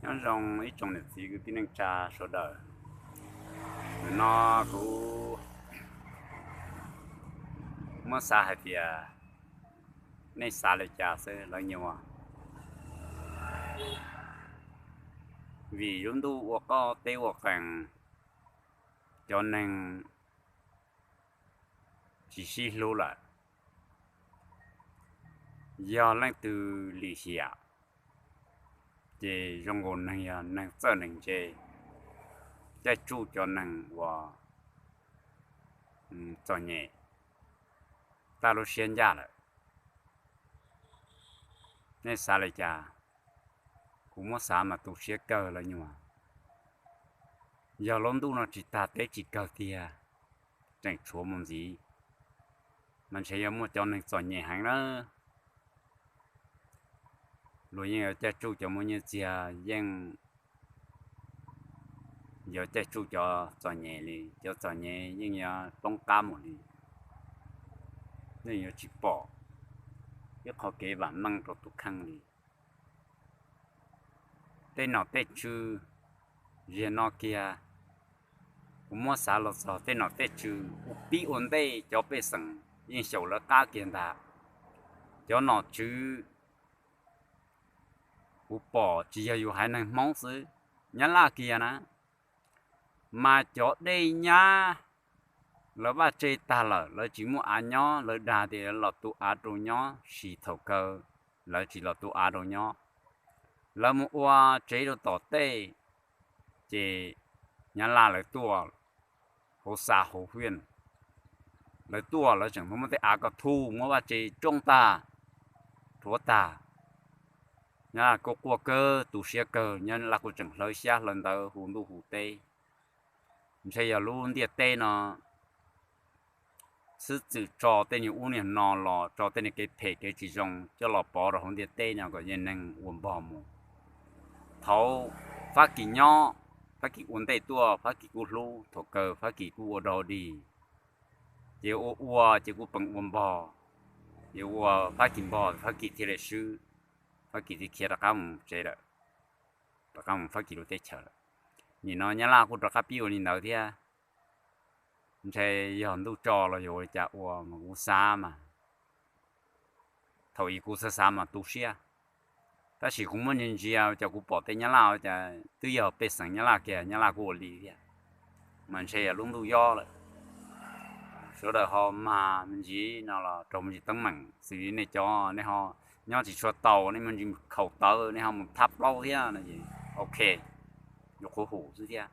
Nyob zoo ib tsoom niam txiv kwv tij neej tsa sawv daws. Nim no kuv muab xav hais tias nej xav li cas xwb lawv nyuam. Vim lub ntuj ua qoj teb ua qees, cov neeg tsis sib hlub lawm. Yog leej twg lim hiam ces zoo nkaus neeg yog neeg txawj neeg ntse, caij tsuj cov neeg uas txom nyem tag lub siab ncaj lawm. Nej xav li cas? Kuv muab xav mas tu siab kawg lawv nyuam. Yog lub ntuj no tsis tag teb tsis kawg tiag, tseem tshuav mus ntxiv, mas ntshe yuav muaj cov neeg txom nyem heev na. Luag yeej yuav caij tsuj cov muaj nyiaj txiag, yeej yuav caij tsuj cov txom nyem li. Cov txom nyem yeej yuav poob qab mus li, yeej yuav tsis pom ib qho kev vam meej rau tus kheej li. Tej nom tej tswv, ziag no kiag, kuv muab xav los txog tej nom tej tswv ua pib ua ntej cov pej xeem yeej xyaum lawv qab kiag ntag. Cov nom tswv kuv pom tsis yog yus haiv neeg Hmoob xwb, Nyab Laj kiag na, mas cov dej nyab lawv vaj tse tag lawm, lawv tsis muaj av nyob, lawv dag tias los tu av rau nyob, sis thaum kawg lawv tsis los tu av rau nyob. Lawv mus ua tsev rau tom tej, ces Nyab Laj lawv tuaj, hauv xa hauv hiaj, lawv tuaj lawv tseem muab tej av ko thuj, muab vaj tse tsoob tag, rhuav tag. Nyab Laj kuj quaj kawg tu siab kawg, Nyab Laj kuj tseem hlawv xyab hlawv ntawv hu ntuj hu teb. Ntshe yog lub ntiaj teb no xwb txwm tso tej niag ub niag no los, tso tej niag kev phem kev tsis zoo coj los pov rau hauv ntiaj teb no kom yeej neeg ua npog mus. Thaum Fab Kis nyob, Fab Kis ua ntej tuaj, Fab Kis kuj hlub, thaum kawg Fab Kis kuj ua dog dig, ces ua ua ces kuj peem ua npog, ces ua Fab Kis npog, Fab Kis thiaj li swb, Fab Kis thiaj khiav rov qab mus tsev lawm, rov qab mus Fab Kis lub teb chaws lawm. Nim no Nyab Laj kuj rov qab pib ua li ntawd thiab. Ntshe yog ntuj tso los yog ua li cas ua mas kuv xav mas, thaum ub kuv xav xav mas tu siab, tab sis kuv muab ntsia ntsia cas kuv pom tej Nyab Laj cas twb yog pej xeem Nyab Laj kiag, Nyab Laj kuj ua li thiab, mas ntshe yog lub ntuj yob lawm. Sawv daws ho mag me ntsis no los raug me ntsis teeb meem, xws li nej cov nej ho nyob tsis tshua tau, nej me ntsis khaum tawv, nej ho mus thab plaub thiab no ces ok, yuav qhuav hum xwb thiab.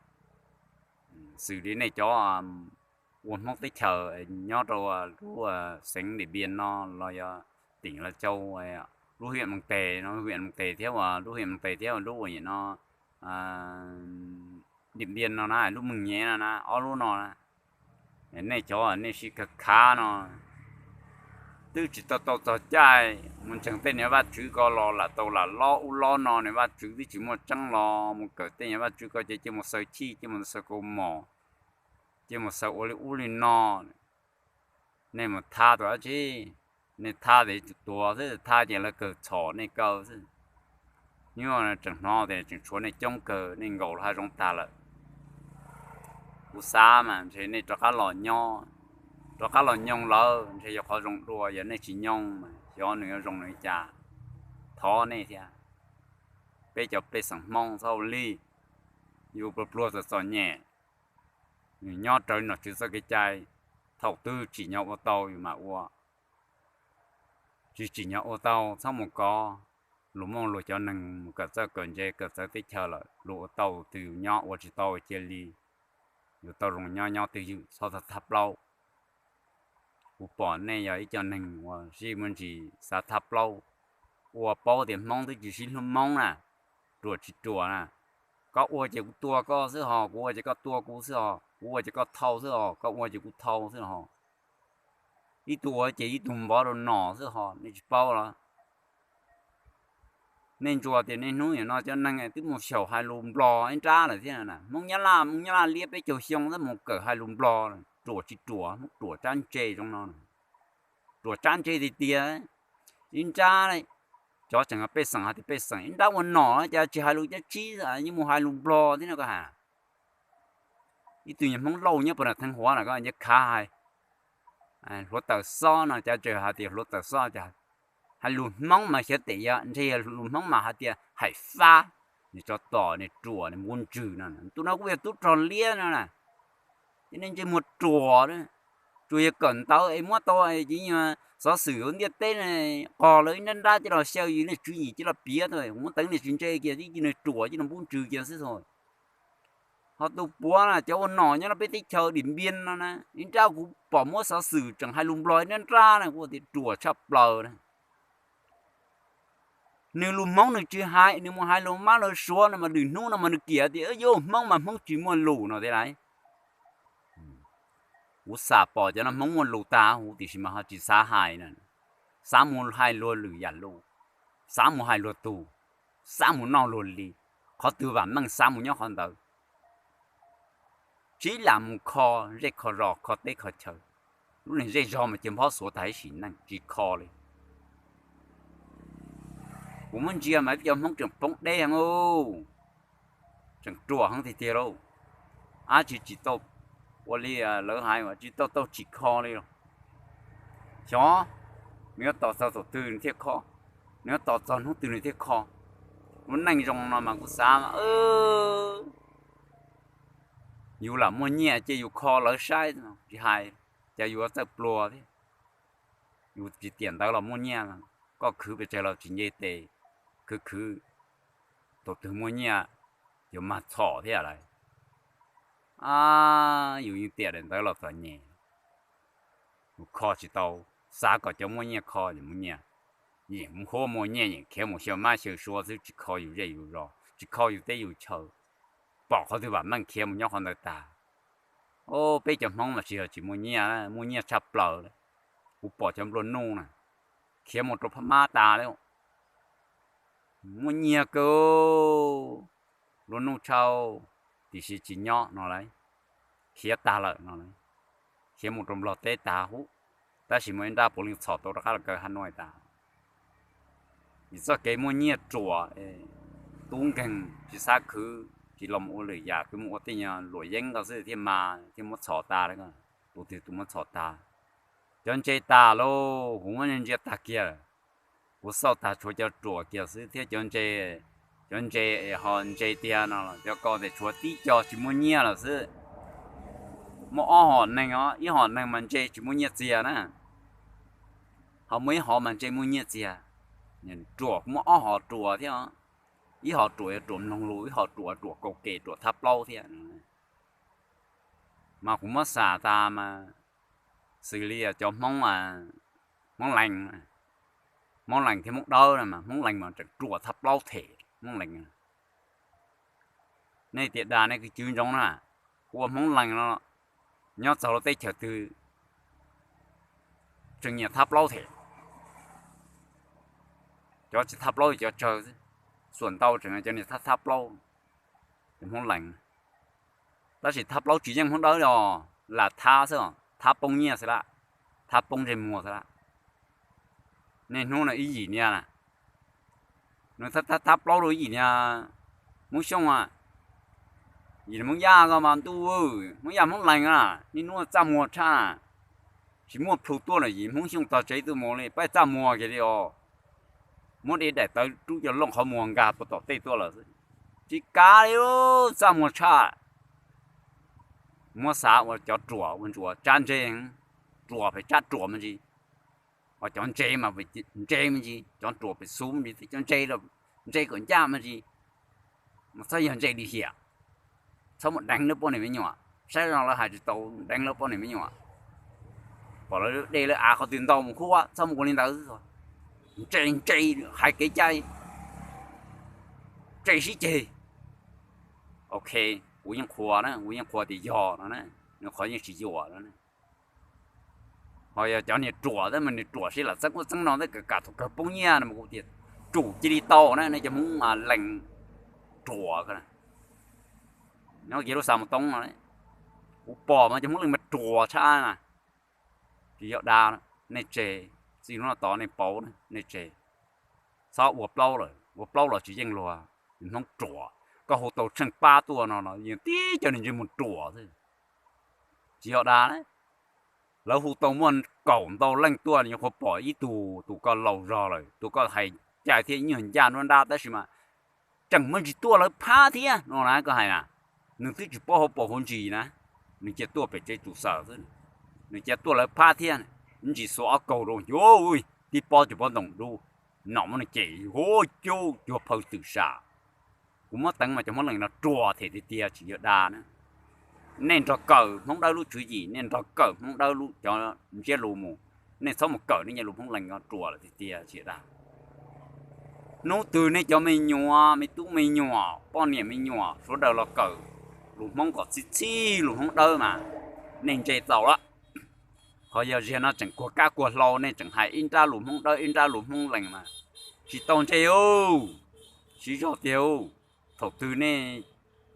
Xws li nej cov ua Hmoob teb chaws nyob rau lub xeev Ntim Npias no los yog tim Los Tsuas, lub hiam Moos Tes no, hiam Moos Tes thiab, lub hiam Moos Tes thiab lub uas no, Ntim Npias no na, lub Meej Nyem no na, ob lub no na, nej cov nej sib khav khav no twb tsis tau tau txog caij mus ntseeg tej niag vaj tswv ko los lam tau lam lob ub lob no, niag vaj tswv twb tsis muaj tseeb los mus kawm tej niag vaj tswv ko ces cia mus xaws chij, cia mus xaws kaus mom, cia mus xaws ua li ub li no. Nej mus thab tau dab tsi? Nej thab ces tsum tuag xwb, thab ces lawv kawg txhom nej kaw xwb. Nyuaj tseem hnov tias tseem tshuav nej coob kawg, nej nkaum lub hav zoov tag lawm. Kuv xav mas ntshe nej rov qab los nyob, rov qab los nyoog lawm ntshe yog qhov zoo dua, yog nej tsis nyoog mas xyov nws yuav zoo li cas. Thov nej thiab, peb cov pej xeem Hmoob txhob ua li, yus pluag pluag txom txom nyem, nws nyob raws nom tswv txoj kev cai, thaum twg tsim nyog ua tau yus mam ua, tsis tsim nyog ua tau txhob mus kov. Luag muaj luag cov neeg mus kawm txawj kawm ntse kawm txawv teb chaws lawm, luag ua tau twg yus nyob, ua tsis tau cia li. Yus tau zoo nyob nyob twj ywm, txhob thab plaub. Kuv pom nej yog ib co neeg uas sib muaj ntsis xav thab plaub, ua paub tias Hmoob twb tsis sib hlub Hmoob na, ruam tsis ruam na. Koj ua ces kuv tua koj xwb ho, kuv ua ces koj tua kuv xwb ho, kuv ua ces koj thau xwb ho, koj ua ces kuv thau xwb ho. Ib tug ua ces ib tug npov rau nom xwb ho, nej tsis paub los? Nej ntsuas tias niaj hnub nim no cov neeg twb mus xyaum hais lus Nplog ib nrab lawm thiab na. Hmoob Nyab Laj, Hmoob Nyab Laj liab peb caug xyoo xwb mus kawm hais lus Nplog, ruam tsis ruam, Hmoob ruam tsab ntse zoo no, ruam tsab ntse tiag tiag. Ib nrab, Cov tseem pej xeem hais tias pej xeem, ib nrab ua nom no cas tsis hais lus Cab Tsib, yeej mus hais lus Nplog thiab no koj has. Ib tug nyuag Hmoob Lauj nyob puag nram Theej Huav na koj nce khav hais hluav taws xob no cas tseem hais tias hluav taws xob, hais lus Hmoob mas xyov tes yog ntshe yog lus Hmoob mas hais tias haim fab, nws tso tom nws ruam nws npub ntsws no. Tus no kuj yog tub rog liab no na, ces nej ntsej muag ruam, tsuas yog kawm ntawv es muab tau ces xov xwm hauv ntiaj teb qog lawv ib nrab nrab coj los xyaw, yus nej tswv yim coj los piav, muab teev nej tsis ntse kiag, ib cia nws ruam cia nws npub ntsws kiag xwb tho. Ho tus puav na, cov ua nom nyob rau peb teb chaws Dim Npiab no na, ib nrab kuv pom muab xov xwm tseem hais lus Nplog ib nrab nrab na, kuv tias ruam tshaj plaws na. Nws lus Hmoob nws tsis hais, nws mus hais lus Mab lus Suav no mas lwm hnub no mas nws kiam tias yog Hmoob mas Hmoob tsis muaj lus no thiab lauj. Kuv xam pom cov no Hmoob muaj lus tag huv tiam sis mas ho tsis xav hais na, xav mus hais luag lwm yam lus, xav mus hais luag tug, xav mus noj luag li, qhov twg vam meej xav mus nyob qhov ntawd. Tsis lam mus kho zej kho zos kho teb kho chaw, lub neej zej zog mas cia nphob xuav tag ib sim neej tsis kho li. Kuv muab ntsia mas cov Hmoob tseem poob deb heev, tseem ruam heev tiag tiag lauj. Ab tsis tsis tau ua li lawv hais tsis tau tau tsis kho li los. Xyov nws yuav tos txog thaum twg nws thiaj kho, nws yuav tos txog hnub twg nws thiaj kho. Lub neej zoo no mas kuv xav yus lam muaj nyiaj ces yus kho lawv saib tsis hais, ces yus yuav txawj pluag thiab. Yus tsis tiam ntawd los muaj nyiaj, koj khwv pes tsawg los tsis nce tes, khwv khwv thaum twg muaj nyiaj yuav mag txhom thiab lawm. Yus yeej tiam daim ntawd los txom nyem, yus kho tsis tau, xav kom cov muaj nyiaj kho ces muaj nyiaj, yeem mus huab muaj nyiaj yeem khiav mus xyaw Mab xyaw Suav xwb tsis kho yus zej yus zos tsis kho yus teb yus chaw, pom qhov twg vam meej khiav mus nyob qhov ntawd tag. Peb cov Hmoob mas tsis yog tsis muaj nyiaj, muaj nyiaj tshaj plaws li. Kuv pom cov nplua nuj na, khiav mus rau Phab Mab tas li, muaj nyiaj kawg, nplua nuj tshaj, tiam sis tsis nyob no lawm, khiav tag lawm no, khiav mus rau Nplog teb tag huv, tab sis muaj ib nrab puav leej txhom tau rov qab los kaw Hav Nuaj tas. Vim txoj kev muaj nyiaj ruam, tub nkeeg tsis xav khwv, tsis los mus ua lwm yam, khwv mus ua tej nyuag luam yeeb ko xwb thiaj mas thiaj muab txhom tas li. Tus twg tus muab txhom tas? Cov ntse tas lauj, kuv muab ntsia tag kiag, kuv xauj tag tshuav cov ruam kiag xwb thiab cov ntse, cov ntse es ho ntse tiag no los cov ko tes tshuav tib co tsis muaj nyiaj lawm xwb. Muaj ob hom neeg os, ib hom neeg mas ntse tsis muaj nyiaj txiag na, ho muaj ib hom mas ntse muaj nyiaj txiag. Ruam kuv muaj ob hom ruam thiab, ib hom ruam yog ruam mloog lus, ib hom ruam ruam kaus kem ruam thab plaub thiab. Mas kuv muab xam tas mas xws li cov Hmoob, Hmoob Lees, Hmoob Lees thiab Hmoob Dawb no mas Hmoob Lees mas tseem ruam thab plaub them Hmoob Lees. Nej tias dag nej kwv tij ntsoov na, ua Hmoob Lees no nyob txog lub teb chaws twg tseem nyiam thab plaub them. Cov tsis thab plaub cov tsawg xwb, xuam ntau tseem cov niag thab thab plaub, cov Hmoob Lees. Tab sis thab plaub tsis yeej Hmoob Dawb os, lam thab xwb, thab poob nyiaj xwb lawm, thab poob ntsej muag xwb lawm. Niaj hnub no ib yim niag na, nws thab thab plaub rau ib yim niag Hmoob Xyooj, yim niag Hmoob Yaj ko mas ntuj, Hmoob Yaj Hmoob Lees na, niaj hnub txaj muag tshaj, tsis muaj plhu tuaj los yim Hmoob Xyooj tog tsev tuaj mus li, pab txaj muag kiag li os. Muab dej daim tawv rub cov looj qhov muag nkag puag tom tej tuaj lawm xwb. Tsis kav li, txaj muag tshaj. Muab xav ua cov ruam ua ntsuas tsab ntse, ruam pem tsab ruam me ntsis, ho cov ntse mas ntse me ntsis, cov ruam pem xub me ntsis, cov ntse, ntse kom ncaj me ntsis. Mas txhob yog ntse li hiam, txhob mus deev lawv poj niam me nyuam, saib no lawv hais tsis tau, deev lawv poj niam me nyuam, pom lawv dej lawv av qhov twg ntau mus huab, txhob mus ua li ntawd. Ntse ntse, hais kev cai, ntse sib ceg. Ok, kuv yeej qhuas na, kuv yeej qhuas tias yog no na, nws qhov yeej tsis yuam no na. Ho yog cov niag ruam thiab mas nws ruam sib lam txeeb ub txeeb no thiab kam kam thaum kawg poob nyiaj no mas kuv tias tsum cia li tau na, nej cov Hmoob Lees ruam. Nyob kiag lub Xav Mus Toob no, kuv pom mas cov Hmoob Lees mas ruam tshaj na. Tsis yog dag, nej tseg, txij hnub no tod nej paub, nej tseg. Txhob ua plaub lawm, ua plaub los tsis yeej luag, Hmoob ruam. Koj hu tau tsheej pab tuaj no los yeej tib cov niag ntsej muag ruam xwb. Tsis yog dag, lawv hu tau muaj kaum ntau leej tuaj, nyuam qhuav pom ib tug, tus koj laus zog lawm, tus koj hais cai thiab ib nyuag ncaj nruab nrab, tab sis mas tseem muaj ntsis tuaj lawv phab thiab no na koj hais na. Nws twb tsis paub hauv paus hauv ntsis na, nws cia tuaj pem tsev tsum xaws xwb, nws cia tuaj lawv phab thiab, ntsis xuas ob kaug rau, tib pob cov pob ntoos dub, nom muab nws cem, hu, cuag phaw twm sam. Kuv muab teev mas cov Hmoob Lees no ruam them tiag tiag tsis yog dag na. Nej nrog kawm Hmoob Dawb lub tswv yim, nej nrog kawm Hmoob Dawb lub cov ntsiab lus mus, nej txhob mus kawm nej nyias lus Hmoob Lees no, ruam lawm tiag tiag tsis yog dag. Hnub twg nej cov me nyuam, me tub me nyuam, poj niam me nyuam sawv daws los kawm lus Hmoob kom txhij txhij lus Hmoob Dawb mas nej ntse txaus lawm. Ho yog ziag no tseem kuag kab kuag hlau, nej tseem hais ib nrab lus Hmoob Dawb ib nrab lus Hmoob Lees mas tsis tau ntse. Siv zog tiag, thaum twg nej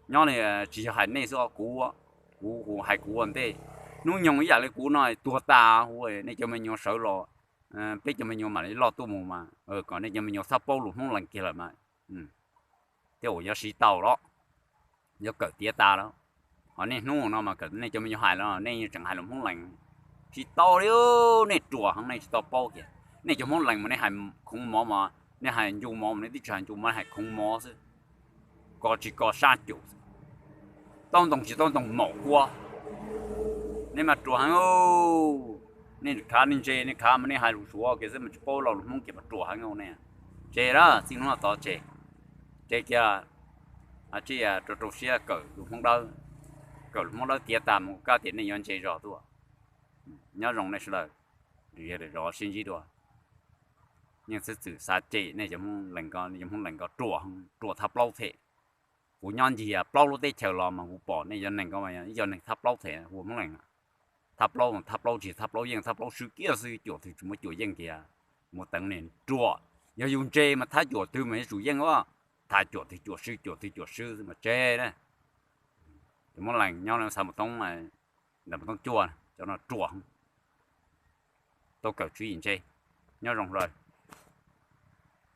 nyob li, tsis yog hais nej xwb, kuv, kuv hais kuv ua ntej, hnub nyoog ib yam li kuv no tuag tas, nej cov me nyuam sawv los, peb cov me nyuam mam li loj tuaj mus mas kom nej cov me nyuam txhob paub lus Hmoob Lees kiag lawm mas thiaj ua yuav siv tau los yuav kawm tiav tas lawm. Ho niaj hnub no mas kawm nej cov me nyuam hais los nej tseem hais lus Hmoob Lees, tsis tau li. Nej ruam heev, nej tsis tau paub kiag. Nej cov Hmoob Lees mas nej hais khoov mov mas, nej hais ncu mov mas nej twb tsis hais ncu mov, nej hais khoov mov xwb, kos tsis kos sab cum, tau ntoos tsis tau ntoos maum kua. Nej mas ruam heev. Nej khav nej ntse, nej khav mas nej hais lus Suav kiag xwb mas tsis paub lo lus Hmoob kiag mas ruam heev nej. Tseg lawm, txij hnub no tod tseg, tseg kiag. Rau rau siab kawm lus Hmoob Dawb, kawm lus Hmoob Dawb tiav tas mus kuv kam tias nej yuav ntse zog tuaj. Nyob zoo nej sawv daws, zov sib ntsib dua. Yeej txhob txwm xav cem nej cov Hmoob Lees ko, nej cov Hmoob Lees ko ruam, ruam thab plaub them. Kuv nyob ncig plaub lub teb chaws los mas kuv pom nej cov neeg ko ib co neeg thab plaub them hu Hmoob Lees. Thab plaub, thab plaub tsis thab plaub yeej, thab plaub swb kiag xwb, cuam twg tsis muaj cuam yeej kiag. Mus teev niag ruam, yog yus ntse mas thab cuam twg mas yuav tsum yeej os. Thab cuam twg cuam swb, cuam twg cuam swb mas tseg na. Cov Hmoob Lees nyob xav mus toob, ntawm mus toob cuaj, cov no ruam. Tau kawm tswv yim ntse, nyob zoo.